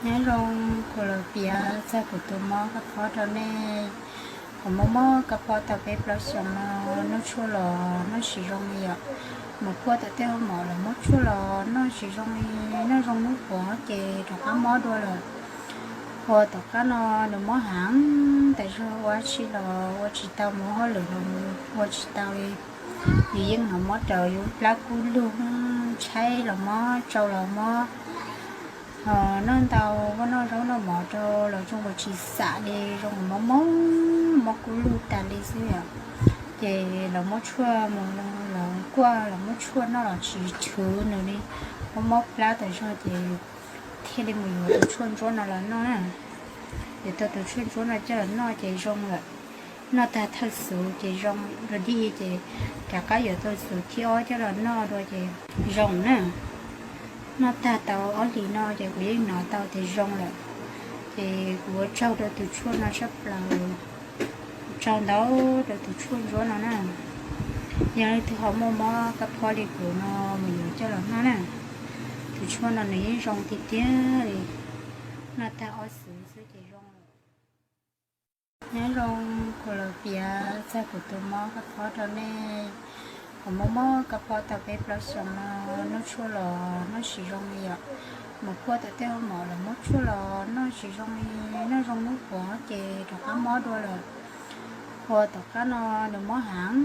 Nyob zoo, kuv los piav txog kuv tus mob kab phob rau nej. Kuv mob mob kab phob tau peb plaub xyoos no, noj tshuaj los noj tsis zoo li yom. Mus kuaj tom tej hoob mom los muab tshuaj los noj tsis zoo li, noj zoo hnub puav ces rov qab mob dua lawm. Ua tom qab no nws mob heev, tas zog ua dab tsi los ua tsis tau, mus hauj lwm los ua tsis tau li. Yus yeej hnov mob raws yus plab kub lug, tshaib los mob, tsau los mob. Ho noj ntau, ua noj zaub noj mov rau los zoo nkaus tsis xam li, zoo nkaus mob mob, mob kub lug tas li xwb yom. Ces los muab tshuaj mus, los kuaj los muab tshuaj noj los tsis chwv nws li, mob mob plab tas zog ces thiaj li mus yuav tus tshuaj ntsuab no los noj na. Yuav tau tus tshuaj ntsuab no coj los noj ces zoo lawm. Noj tag thawj xuv ces zoo dua dig ces rov qab yuav tau xuv thib ob coj los noj dua ces zoo na. Noj tag tau ob hlis no ces kuv yeej hnov tau tias zoo lawm. Ces kuv ua tsaug rau tus tshuaj no tshaj plaws, tsaug ntau rau tus tshuaj ntsuab no na. Yog leej twg ho muaj mob kab phob li kuv no mus yuav coj los noj na. Tus tshuaj no nws yeej zoo tiag tiag li, noj tag ob xuv xwb ces zoo lawm. Nyob zoo, kuv los piav txog kuv tus mob kab phob rau nej. Kuv mob mob kab phob tau peb plaub xyoos no, noj tshuaj los noj tsis zoo li yom. Mus kuaj tom tej hoob mom los muab tshuaj los noj tsis zoo li, noj zoo hnub puav ces rov qab mob dua lawm. Ua tom qab no nws mob heev,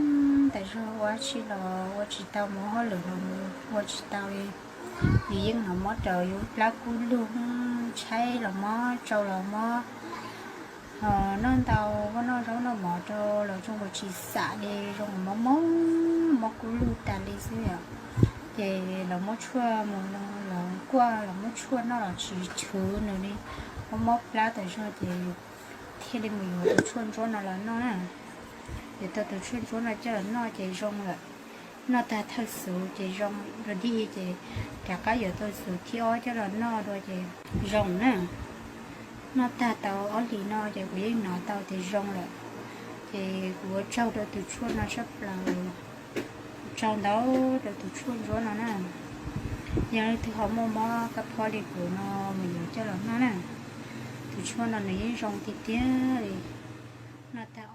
tas zog ua dab tsi los ua tsis tau, mus hauj lwm los ua tsis tau li. Yus yeej hnov mob raws yus plab kub lug, tshaib los mob, tsau los mob. Ho noj ntau, ua noj zaub noj mov rau los zoo nkaus tsis xam li, zoo nkaus mob mob, mob kub lug tas li xwb yom. Ces los muab tshuaj mus, los kuaj los muab tshuaj noj los tsis chwv nws li, mob mob plab tas zog ces thiaj li mus yuav tus tshuaj ntsuab no los noj na. Yuav tau tus tshuaj ntsuab no coj los noj ces zoo lawm. Noj tag thawj xuv ces zoo dua dig ces rov qab yuav tau xuv thib ob coj los noj dua ces zoo na. Noj tag tau ob hlis no ces kuv yeej hnov tau tias zoo lawm. Ces kuv ua tsaug rau tus tshuaj no tshaj plaws, tsaug ntau rau tus tshuaj ntsuab no na. Yog leej twg ho muaj mob kab phob li kuv no mus yuav coj los noj na. Tus tshuaj no nws yeej zoo tiag tiag li, noj tag